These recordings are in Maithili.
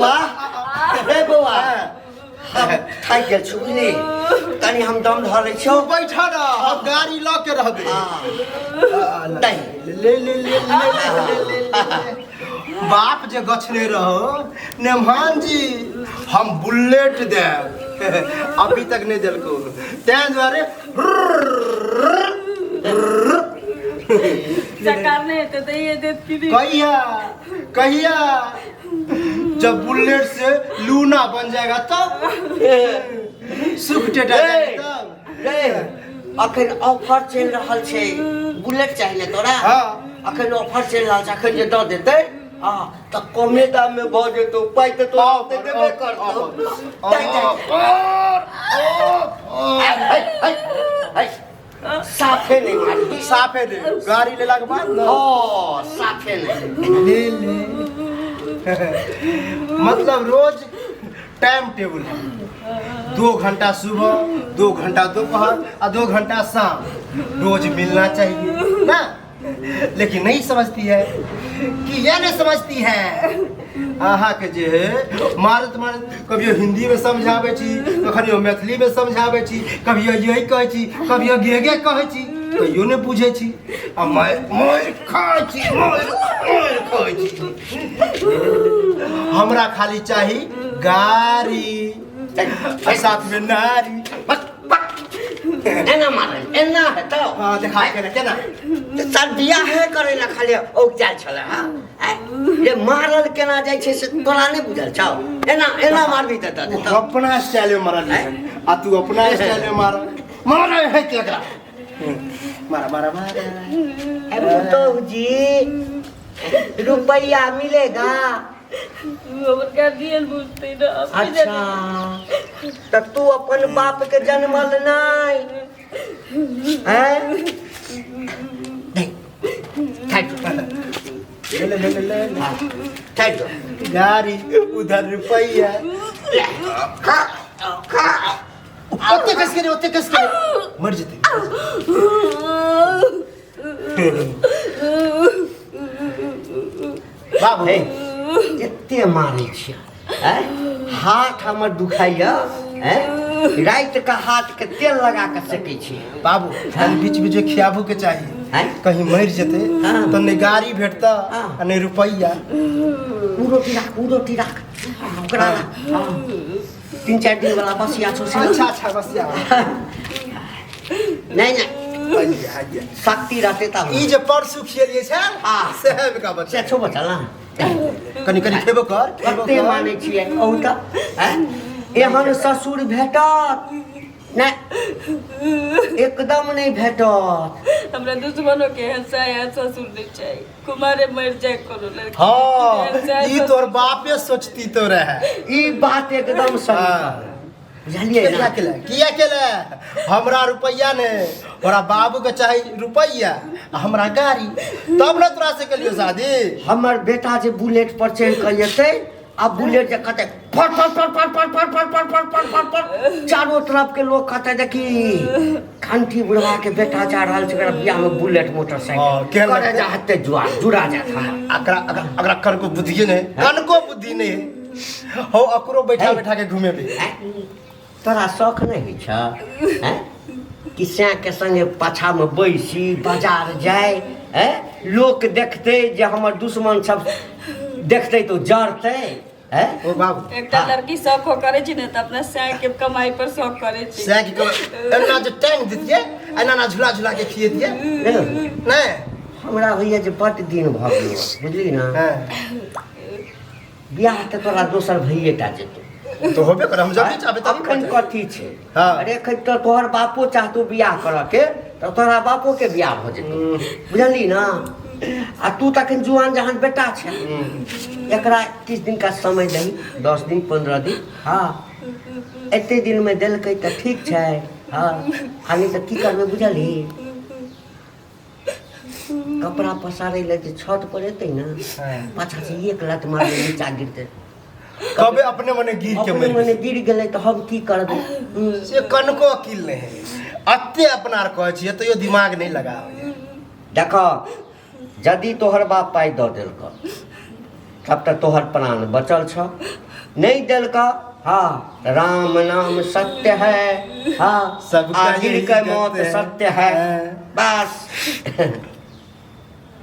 बौआ, रे बौआ, हम थाकि गेल छी बुझली, कनि हम दम धऽ लै छियौ। तू बैठ ना, हम गाड़ी लऽ के रहबे। हाँ। नहीं। ले ले ले ले ले ले ले। बाप जे गछने रहो नेमहान जी, हम बुलेट देब, अभी तक नहीं देलको, तें दुआरे। सरकार नहीं हेतै तऽ ये देत की नहीं? कहिया कहिया जब बुलेट से लूना बन जाएगा तब सुख टेटा जाएगा तब। रे, अखन ऑफर चलि रहल छै, बुलेट चाही ने तोरा? हाँ। अखन ऑफर चलि रहल छै, अखन जे दऽ देतै आ तऽ कमे दाम में भऽ जेतौ, पाइ तऽ तोरा ओते देबे करतौ। दाइ, दाइ, है, है, है, साफे नहीं मारी। साफे दे, गाड़ी लेला के बाद ना। ओ साफे नहीं। ले ले। मतलब रोज टाइम टेबुल है, 2 घंटा सुबह, 2 घंटा दोपहर और 2 घंटा शाम, रोज मिलना चाहिए ना। लेकिन नहीं समझती है कि ये नहीं समझती है। अहाँ के जे है मारत मारत कभियो हिंदी में समझाबै छी, कखनियो मैथिली में समझाबै छी, कभियो यही कहै छी, कभियो गे गे कहै छी, कहियो नहि बुझै छी आ मारि मारि खाइ छी, मारि मारि खाइ छी। हमरा खाली चाही गाड़ी आ साथ में नारी। बक बक, एना मारल एना हेतौ? हाँ, देखा केना केना। तऽ सर बियाहे करै लए खाली औग जाइ छलै। हँ आँय? जे मारल केना जाइ छै से तोरा नहि बुझल छौ? एना एना मारबी तऽ दऽ ओ देतौ। अपना स्टाइल में मारल आ तू अपना स्टाइल में मार मार है के एकरा मारा मारा मारा। ए पुतोहु जी, रुपैया मिलेगा? हमर गार्जियन बुझतै ना हम की। अच्छा, तऽ तू अपन बाप के जनमल नहि हैं? नहीं, ठहर जो। ले ले ले ले ले। हाँ, ठहर जो। गाड़ी उधर रुपैया। खा खा। ओते कस के रे, ओते कस के रे। मर जेतै। बाबू। हे, एते मारै छियै हैं? हाथ हमर दुखाइया हैं? राति के हाथ के तेल लगा के सेकै छी। बाबू, कनि बीच बीच में खियाबू के चाही। हैं? कहीं मर जेतै हाँ। तऽ नहि गाड़ी भेटता हाँ। आ नहि रुपैया। उ रोटी राख, उ रोटी राख। हाँ, ओकरा राख। हाँ। 3-4 दिन वाला बसिया छौ से। अच्छा अच्छा, बस या। नहीं नहीं। आइए आइए। शक्ति रहते तब। ई जे परसू खियलियै छै हाँ। सेहे का बच्चा। से छौ बचल ना। कनि कनि खेबो कर, खेबो कते कर। मानै छियै अहू तऽ हैं? एहन ससुर भेटत नहि, एकदम नहि भेटत। हमरा दुश्मनों के एहन साया ससुर नहीं चाहिए, कुमारे मर जाए कोनो लड़की। हाँ। एहन साया ई ससुर। तोर बापे सोचती तो रहे। ई बात एकदम सही हाँ। कहल। बुझलियै किया ना? केले, किया केले? हमरा रुपैया ने, ओरा बाबू के चाही रुपैया आ हमरा गाड़ी, तब ने तोरा से केलियो शादी। हमर बेटा जे बुलेट पर चढ़ि कऽ एतै आ बुलेट जे कहतै फट फट फट फट फट फट फट फट फट फट फट फट, चारो तरफ के लोग कहतै, देखी कंठी बुढ़वा के बेटा जा रहल छै, ओकरा बियाह में बुलेट हाँ, मोटरसाइकिल। केहन करे लगतै? जा हेतै जुआ जुड़ा जात हमर। अकरा अकरा अकरा कनको बुद्धिए नहीं, कनको बुद्धि नहीं है हो, अकरो बैठा है। बैठा के घूमेबे। हैं? तोरा शौख नहि होइ छ हैं? कि सैके संगे पाछामे बैसी बाजार जाय हैं? लोक देखतै जे हमर दुश्मन सब देखतै तऽ जरतै हैं? ओ बाबू। एकटा हाँ। लड़की शौक हो करे छी ने तऽ अपना साय के कमाई पर शौक करे छी। सैक के एना जे टांग दितिए, एना ना झुला झुला के खिएतिए। नहि, नहीं। हमरा होइए जे बड्ड दिन भऽ गेल, बुझली ने? हाँ। बियाह तऽ तोरा दोसर भइए टा जेतौ। तो होबे कर, हम जब भी चाहबे तब। अखन कथी छै? हाँ। अरे एखन तऽ तोहर बापो चाहतो बियाह करऽ के तऽ तोहरा बापो के बियाह भऽ जेतौ, बुझली ना? आ तू तऽ अखन जुआन जहान बेटा छै। एकरा किछु दिन का समय दही, 10 दिन 15 दिन। हँ, एते दिनमे देलकै तऽ ठीक छै। हँ, आ नहि तऽ की करबै बुझलही? कपड़ा पसारै लए जे छत पर एतै ने, पाछा से एक लात मारबै, नीचा गिरतै। कबे अपने मने गिर के अपने मरि मने गिर गेलै तऽ हम की करबै? से कनको अकिल नहीं है, अते अपना आर कहै छियै तैयो दिमाग नहीं लगाबै। देख, यदि तोहर बाप पाइ दऽ देलकऽ तब तक तोहर प्राण बचल छ। नहीं देलक, हाँ, राम नाम सत्य है, हाँ, सबका आखिर यही के मौत गत है। सत्य है। हाँ। बस।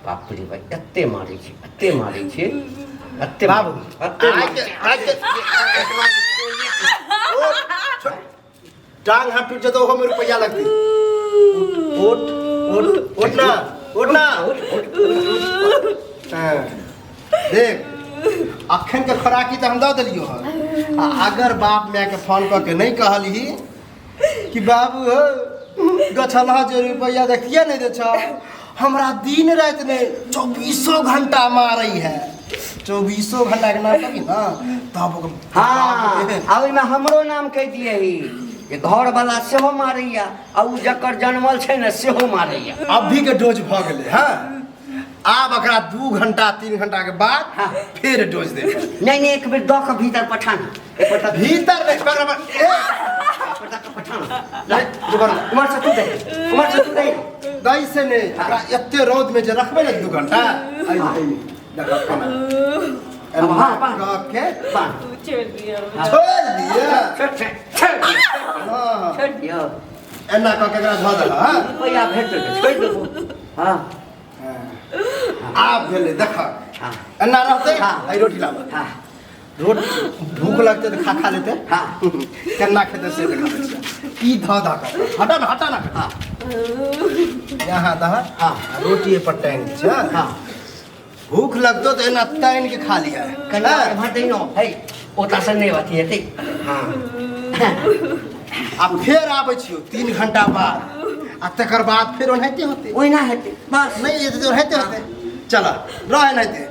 बाप रे भाई, एते मारै छी, एते मारै छी, एते। बाबू, एते। आइ के आइ के ओ, टांग हाथ टूट जेतौ, ओहोमे रुपैआ लगतै। उठ उठ। उठ ना, उठ ना। उठ उठ। हाँ। देख, अखन के खोराकी तऽ हम दऽ देलियौ हन, आ अगर बाप माय के फोन कऽ के नहि कहलही कि बाबू हो, गछलहा जे रुपैआ देखिए नहि दै छह, हमरा दिन राति नहि 24 घंटा मारै है, 24 घंटा के नाम करी ना तब हाँ, आ ओहिमे हमरो नाम कहि दियही जे घर वाला सेहो मारैया आ उ जकर जनमल छै ने सेहो मारैया। अभी के डोज भऽ गेलै। हँ, आब एकरा 2 घंटा 3 घंटा के बाद फेर डोज देबै। नहीं नहीं, एक बेर दऽ कऽ भीतर पठा ना, एक बेर तऽ भीतर नहि, बराबर ए एक बेर दऽ कऽ पठा ना। ला, उमर से तू दे, उमर से तू दे। दै से नहि, एकरा एते रौद में जे रखबै ने 2 घंटा, ऐ देखऽ कोना अब हाँ, एना बाँध। कऽ के बाँध। तू छोड़ दिया। छोड़ि दिअ। छोड़ छोड़ छोड़ दियौ। हँ, छोड़ दियौ। एना कऽ के एकरा धऽ देलह। हँ, रुपैआ भेट जेतै, छोड़ि देबो। हाँ। आब भेलै, देख। हाँ। एना रहतै। हाँ। एहि रोटी लाबऽ। हाँ। रोटी भूख लगतै तऽ खा खा लेतै। हाँ। केना खेतै से देखाबै छियै। ई धऽ धऽ कऽ हटा ने, हटा ने। हाँ। यहाँ दह। हाँ। आ रोटी पर टाँगि दै छै। हाँ। भूख लगतो तऽ एना तानि के खा लिअ। कना एम्हर दै न है, ओतऽ से नहि अथी हेतै। हाँ, आ फेर आबै छियौ 3 घंटा बाद, आ तकर बाद फेर ओनाहिते होतै। ओहिना हेतै बस। नहि हेतै तऽ ओनाहिते होतै। चल, रह एनाहिते।